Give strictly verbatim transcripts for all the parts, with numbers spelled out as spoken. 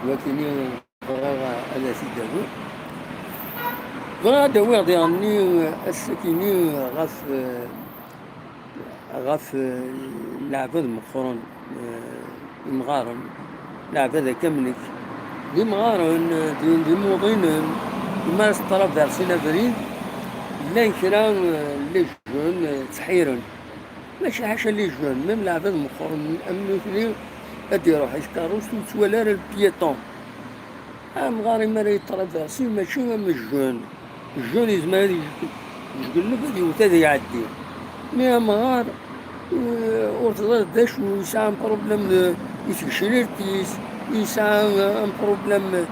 Wakini bɣiɣ ad as-d-awiɣ. Bɣiɣ ad d-awiɣ diɣenni asakini ɣef, ɣef leɛbad meqqren, imɣaren, leɛbad akka am nekk. D imɣaren, d, d imuḍinen, mi ara s-traversin abrid, llan kra, les jeunes, ttḥiren. Mačči ḥaca les jeunes, même leɛbad meqqren am nutni, ad d-iruḥ i tkeṛṛust ur yettwali ara le piéton. Amɣar imi ara yetraversi mačči am jeune. Jeune yezmer ad yejgelleb ad yewwet ad iɛeddi. Mi amɣar, euh, ur teẓriḍ d acu, yesɛa un problème de, i tgecrirt-is, yesɛa un problème deg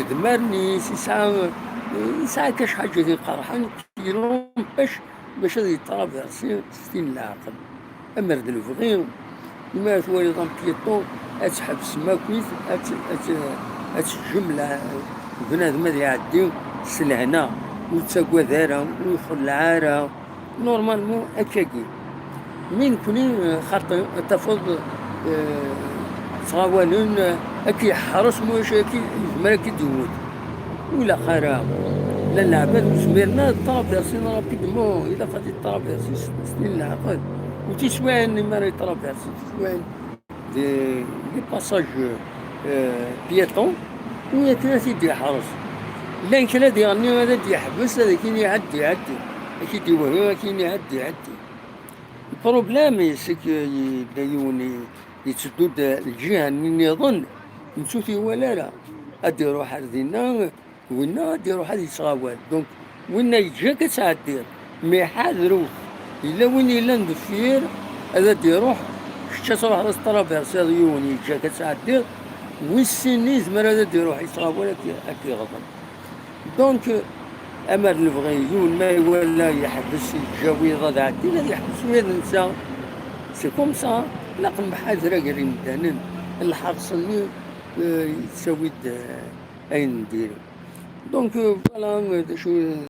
idmaren-is, yesɛa, yesɛa akka cḥaǧatin qerḥen, qui l'empêche bac ad yetraversi s tin n leɛqel. Amer d lebɣi, imi ara twaliḍ un piéton, ad tḥebsem akkit, ad t-, ad t-, ad teǧǧem la-, bnadem ad iɛeddi s lehna, ur yettagad ara, ur ixelleɛ ara. Normalement, akkagi. Mi nekni, eh, xaṭi, ad tafeḍ, eh, ttɣawalen, eh, ad k-yeḥres, ma ulac ad k-, yezmer ad k-id-iwet. Ur ilaq ara. Llan leɛbad ur zmiren ara ad traversin rapidement, ilaq ad traversin s, s tin n leɛqel. U tiswiɛin mi ara yetraversi, tiswiɛin des, des passages, euh, piétons, u yakan ad t-id-yeḥres. Llan kra diɣenni ad d-yeḥbes, ad akin iɛeddi, iɛeddi. Ad k-id-iwehhi, ad akin iɛeddi, iɛeddi. Le problème, c'est que yella yiwen i, yetteddu-d lǧiha-nni nniḍen, netta ur t-iwala ara. Ad d-iruḥ ar dinna, winna ad d-iruḥ ad yettɣawal. Donc, winna yeǧǧa-k ad tɛeddiḍ. Mais ḥadret, yella win yellan deffir, ad d-iruḥ, kečč ad truḥeḍ ad traversiḍ yiwen, yeǧǧa-k ad tɛeddiḍ, wis sin yezmer ad d-iruḥ yettɣawal ad k-, ad k-iɣḍel. Donc, amer lebɣi, yiwen ma iwala yeḥbes, yeǧǧa wiyaḍ ad ɛeddin, ad yeḥbes wiyaḍ netta. C'est comme ça, ilaq nḥader ager imdanen, lḥerṣ-nni, euh, yettawi-d, euh, ayen n diri. Donc, euh, voilà, euh, d acu,